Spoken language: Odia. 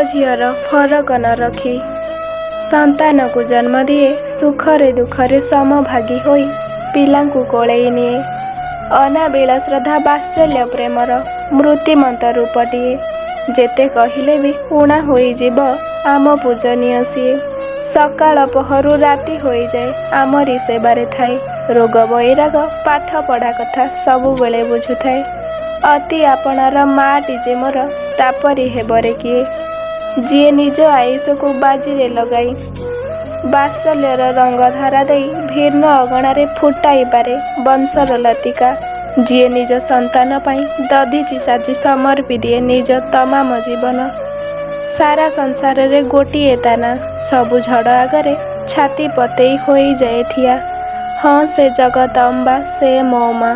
ଝିଅର ଫରକ ନ ରଖି ସନ୍ତାନକୁ ଜନ୍ମ ଦିଏ, ସୁଖରେ ଦୁଃଖରେ ସମଭାଗୀ ହୋଇ ପିଲାଙ୍କୁ କୋଳେଇ ନିଏ। ଅନାବିଳ ଶ୍ରଦ୍ଧା, ବାତ୍ସଲ୍ୟ ପ୍ରେମର ମୂର୍ତ୍ତିମନ୍ତ ରୂପଟିଏ। ଯେତେ କହିଲେ ବି ଊଣା ହୋଇଯିବ, ଆମ ପୂଜନୀୟ ସିଏ। ସକାଳ ପହରୁ ରାତି ହୋଇଯାଏ ଆମରି ସେବାରେ ଥାଏ। ରୋଗ ବୈରାଗ, ପାଠ ପଢ଼ା କଥା ସବୁବେଳେ ବୁଝୁଥାଏ। ଅତି ଆପଣାର ମାଆଟି ଯେ ମୋର, ତା'ପରି ହେବରେ କିଏ? ଯିଏ ନିଜ ଆୟୁଷକୁ ବାଜିରେ ଲଗାଇ ବାତ୍ସଲ୍ୟର ରଙ୍ଗଧାରା ଦେଇ ଭିନ୍ନ ଅଗଣାରେ ଫୁଟାଇ ପାରେ ବଂଶର ଲତିକା। ଯିଏ ନିଜ ସନ୍ତାନ ପାଇଁ ଦଧିଚି ସାଜି ସମର୍ପି ଦିଏ ନିଜ ତମାମ ଜୀବନ। ସାରା ସଂସାରରେ ଗୋଟିଏ ତା ନାଁ, ସବୁ ଝଡ଼ ଆଗରେ ଛାତି ପତେଇ ହୋଇଯାଏ ଠିଆ। ହଁ, ସେ ଜଗଦମ୍ବା, ସେ ମୋ ମା।